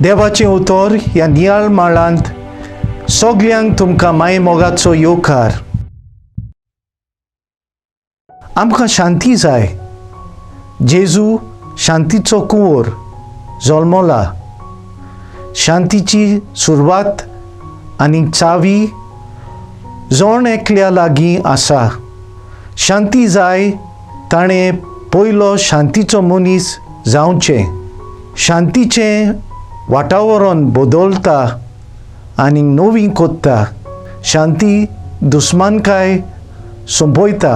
देवाचें उतर ह्या नियाळ माळांत सगल्यांक तुमकां माय मोगाचो येवकार. आमकां शांती जाय. जेजू शांतीचो कुंवर जल्मला. शांतीची सुरवात आनी चावी जण एकल्या लागीं आसा. शांती जाय ताणें पयलो शांतीचो मनीस जावचें. शांतीचें वातावरण बदलता आनी नवी कोत्ता. शांती दुस्मानकाय सोंपयता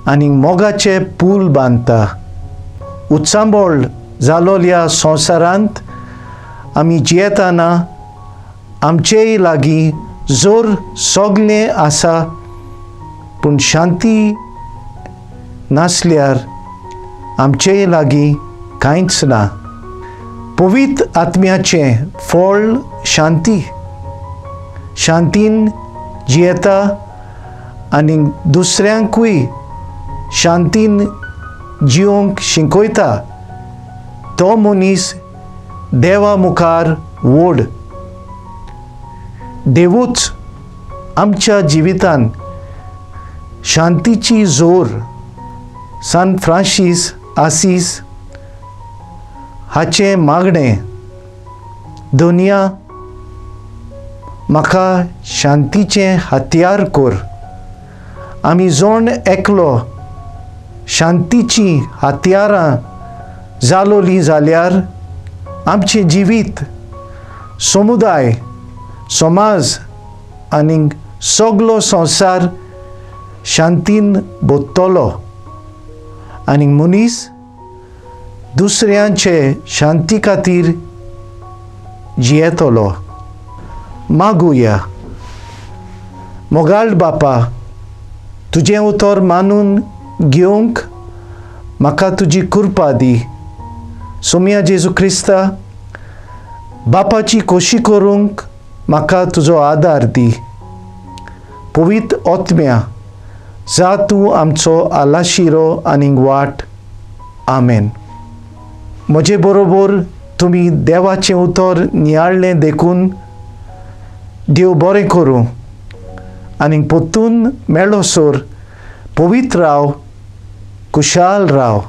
आनी मोगाचे पूल बांदता. उचांबळ जालोल्या संवसारांत आमी जियेतना आमचेय लागीं जोर सगळें आसा, पूण शांती नासल्यार आमचेय लागीं कांयच ना. पवित्र आत्म्याचें फळ शांती. शांतीन जियेता आनी दुसऱ्यांकूय शांतीन जिवंक शिकयता तो मनीस देवा मुखार व्हड. देवूच आमच्या जिवितान शांतीची जोर. सान फ्रांसीस आसीस हाचें मागणें, दुनिया म्हाका शांतीचें हत्यार कर. आमी जण एकलो शांतीचीं हत्यारां जालोलीं जाल्यार आमचें जिवीत, समुदाय, समाज आनी सगलो संवसार शांतीन बोत्तलो आनी मनीस दुसऱ्यांचे शांती खातीर जियेतलो. मागुया. मोगाळ बापा, तुजें उतर मानून घेवंक म्हाका तुजी कृपा दी. सोम्या जेजू क्रिस्ता, बापाची खोशी करूंक म्हाका तुजो आदार दी. पवित्र ओत्म्या, जा तूं आमचो आलाशिरो आनी वाट. आमेन. म्हजे बरोबर तुमी देवाचें उतर नियाळ्ळें देखून देव बरें करूं आनी परतून मेळोसर पवित्र राव, खुशाल राव.